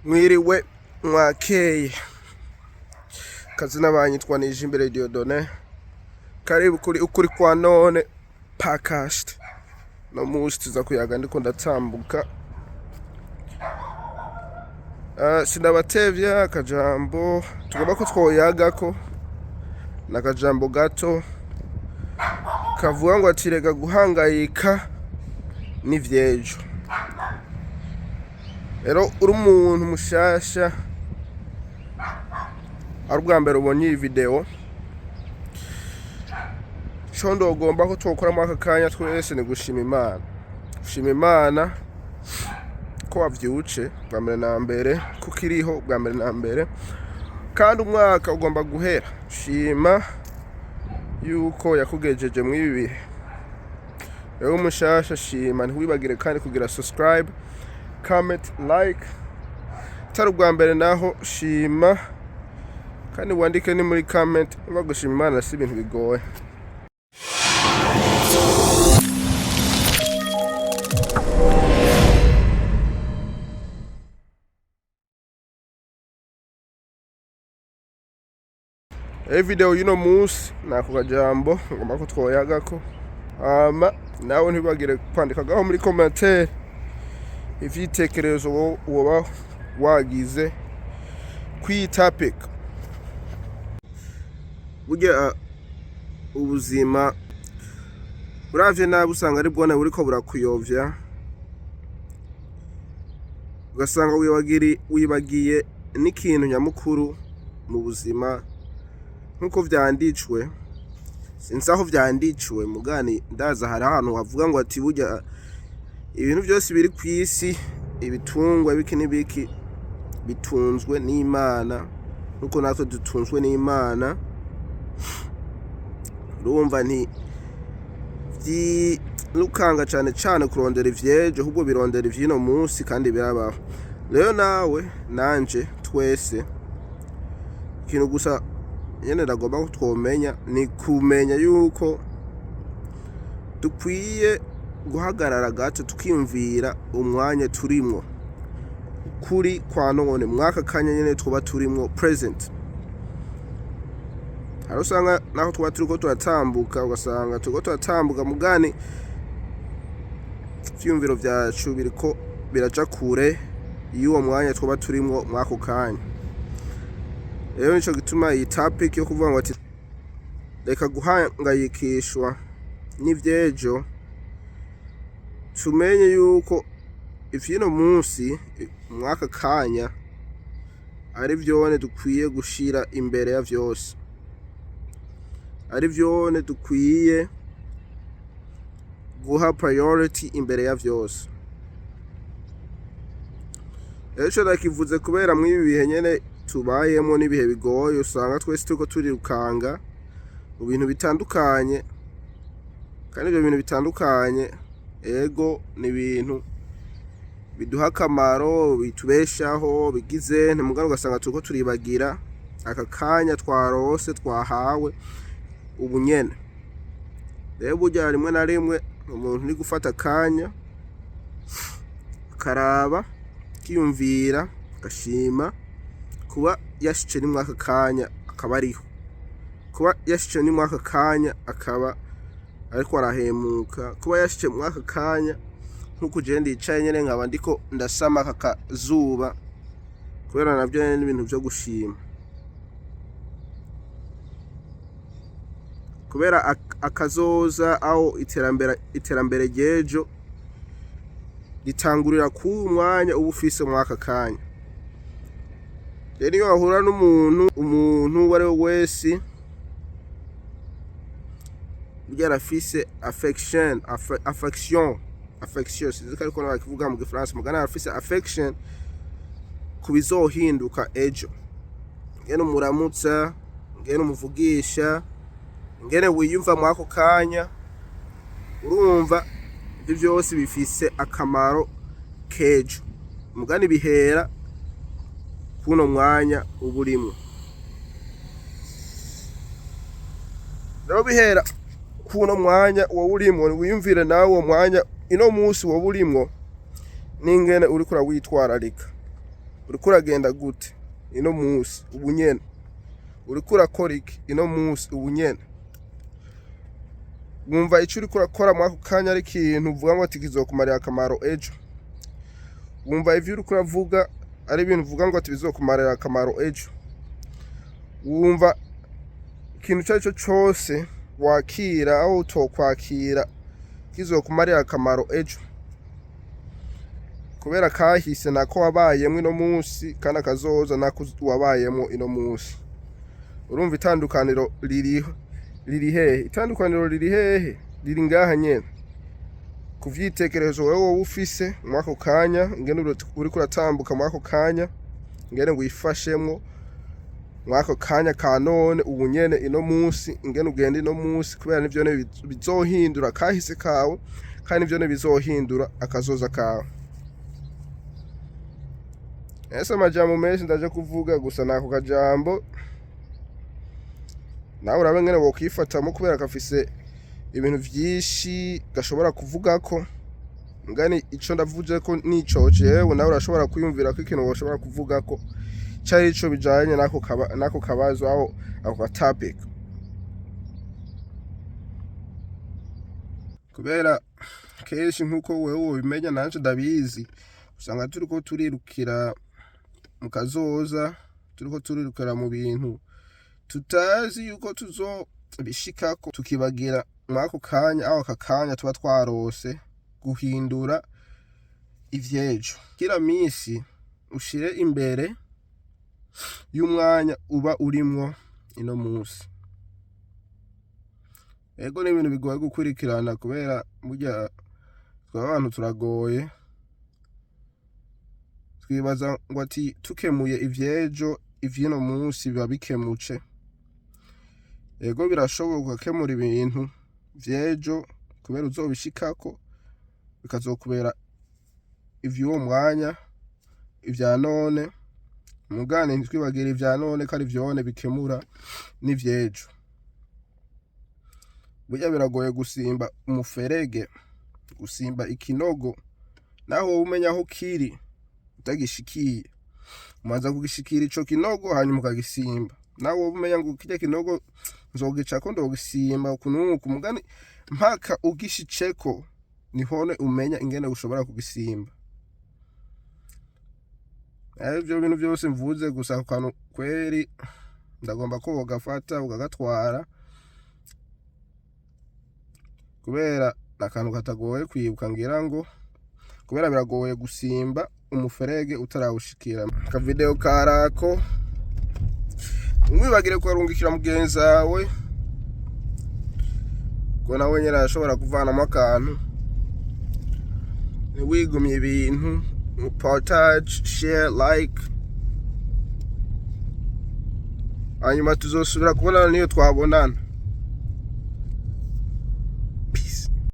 Mwiriwe, mwakeye. Kazina banyitwa Nijimbere Dieudonné. Karibu kuri Ukuri kwa None podcast. No musi tuza kuyaga ndiko ndatambuka. Sinabatevya, akajambo tugomba ko twoyagako nakajambo gato kavuga ngo ati reka guhangayika n'ivyejo. Rero uri umuntu mushasha, ari ubwa mbere ubonye iyi video, ico ndogomba ko twokora muri aka kanya twese ni gushima Imana. Gushima Imana ko wavyutse bwa mbere na mbere, ko ukiriho bwa mbere na mbere, kandi umwaka ugomba guhera. Shima yuko yakugejeje mw'ibi bihe. Rero mushasha, shima, ntiwibagire kandi kugira subscribe, comment, like. Atari ubwa mbere naho, shima kandi wandike ni muri comment. Niba gushima Imana si ibintu bigoye. Rero video y'uno munsi nako kajambo ngomba ko twoyagako, hama nawe ntibagire kwandikagaho muri commentaire ivyitekerezo woba wagize kw'iyi topic. Burya ubuzima uravye nabi usanga ari bwone buriko burakuyovya, ugasanga wibagiye n'ikintu nyamukuru mu buzima nk'uko vyanditswe. Sinzi aho vyanditswe, mugani ndaza hari ahantu havuga ngo ati burya ibintu vyose biri kw'isi, ibitungwa biki n'ibiki, bitunzwe n'Imana nkuko natwe dutunzwe n'Imana. Urumva nti vyirukanga cane cane kurondera ivyejo, ahubwo birondera ivy'ino munsi kandi birabaho. Rero nawe nanje twese, ikintu gusa nyene ndagomba ko twomenya ni kumenya yuko dukwiye guhagarara gato tukiyumvira umwanya turimwo kuri kwa none, mwaka kanya nyene twoba turimwo, present. Hari usanga naho tuba turiko turatambuka, ugasanga turiko turatambuka mugani ivyiyumviro vyacu biriko biraja kure y'uwo mwanya twoba turimwo mwako kanya. Rero nico gituma iyi topic yo kuvuga ngo ati reka guhangayikishwa n'ivyejo, tumenye yuko ivy'ino munsi mwaka kanya ari vyone dukwiye gushira imbere ya vyose, ari vyone dukwiye guha priority imbere ya vyose. Rero ico ndakivuze kubera mw'ibi bihe nyene tubayemwo n'ibihe bigoye, usanga twese turiko turirukanga mu bintu bitandukanye, kandi ivyo bintu bitandukanye ego ni ibintu biduha akamaro, bitubeshaho, bigize ntimugabo ugasanga turiko turibagira aka kanya twarose, twahawe ubu nyene. Rero burya rimwe na rimwe umuntu ni gufata akanya akaraba, akiyumvira, agashima kuba yashitse ni mwaka kanya akaba ariho, kuba yashitse ni mwaka kanya akaba ariko arahemuka, kuba yashitse mwaka kanya nkuko je ndicaye nyene nkaba ndiko ndasama aka kazuba, kubera navyo nyene n'ibintu vyo gushima. Kubera akazoza aho iterambere ry'ejo ritangurira k'uyu mwanya uba ufise mwaka kanya. Rero iyo wahura n'umuntu, umuntu uwo ari we wese burya arafise affection, affection, affection, sinzi ko ariko bakivuga mu gifaransa, mugana arafise affection ku bizohinduka ejo, ngene umuramutsa, ngene umuvugisha, ngene wiyumva mwako kanya. Urumva ivyo vyose bifise akamaro k'ejo, mugani bihera kuno mwanya uba urimwo. Rero bihera kuno mwanya wowe urimwo, wiyumvire nawe uwo mwanya ino munsi wowe urimwo n'ingene uriko urawitwararika. Uriko uragenda gute ino musi ubu nyene? Uriko urakora iki ino musi ubu nyene? Wumva ico uriko urakora muri ako kanya ari ikintu uvuga ngo ati kizokumarira akamaro ejo? Wumva ivyo uriko uravuga ari ibintu uvuga ngo ati bizokumarira akamaro ejo? Wumva ikintu ico arico cose wakira aho utokwakira kizokumarira akamaro ejo? Kubera kahise nako wabayemwo ino musi, kandi akazoza nako wabayemwo ino musi. Urumva itandukaniro ririho riri hehe? Itandukaniro riri hehe? Riri ngaha nyene ku vyitekerezo wewe woba ufise muri ako kanya, ingene uriko uratambuka muri ako kanya, ingene wifashemwo muri ako kanya ka none, ubu nyene, ino musi, ingene ugenda ino musi, kubera nivyo bizohindura kahise kawe, kandi nivyo bizohindura akazoza kawe. Ese amajambo menshi ndaje kuvuga gusa nako kajambo, nawe urabe ngene wokwifatamo, kubera gafise ibintu vyinshi gashobora kuvugako. Mugani ico ndavuze ko nico jewe, nawe urashobora kwiyumvira ko ikintu woshobora kuvugako cari ico bijanye nako kabazo, aho ako ka topic. Kubera kenshi, nkuko wewe wobimenya nanje ndabizi, usanga turiko turirukira mu kazoza, turiko turirukira mu bintu tutazi yuko tuzobishikako, tukibagira mwako kanya, aho aka kanya tuba twarose guhindura ivyejo. Kila misi ushire imbere y'umwanya uba urimwo ino musi. Ego, ni ibintu bigoye gukurikirana, kubera burya twe abantu turagoye, twibaza ngo ati tukemuye ivyejo, ivy'ino musi biba bikemuce. Ego, birashoboka ugakemura ibintu vy'ejo, kubera uzobishikako, bikazokubera ivy'uwo mwanya, ivya none. Mugane ntitwibagire ivya none ko ari vyone bikemura n'ivy'ejo. Burya biragoye gusimba umuferege, gusimba ikinogo, naho woba umenya aho kiri utagishikiye. Umanza kugishikira ico kinogo, hanyuma ukagisimba. Nawe woba umenya ngo kirya kinogo nzogicako, ndogisimba uku n'uku, mugani mpaka ugishitseko nihone umenya ingene ushobora kugisimba. Ivyo bintu vyose mvuze gusa ako kantu kweri ndagomba ko wogafata ukagatwara, kubera n'akantu katagoye kwibuka, ngira ngo kubera biragoye gusimba umuferege utarawushikira. Akavideo karako, ntiwibagire kukarungikira mugenzi wawe, ko nawe nyene arashobora kuvanamo akantu. Ntiwigumye ibintu, partage, share, like, hanyuma tuzosubira kubonana niyo twabonana.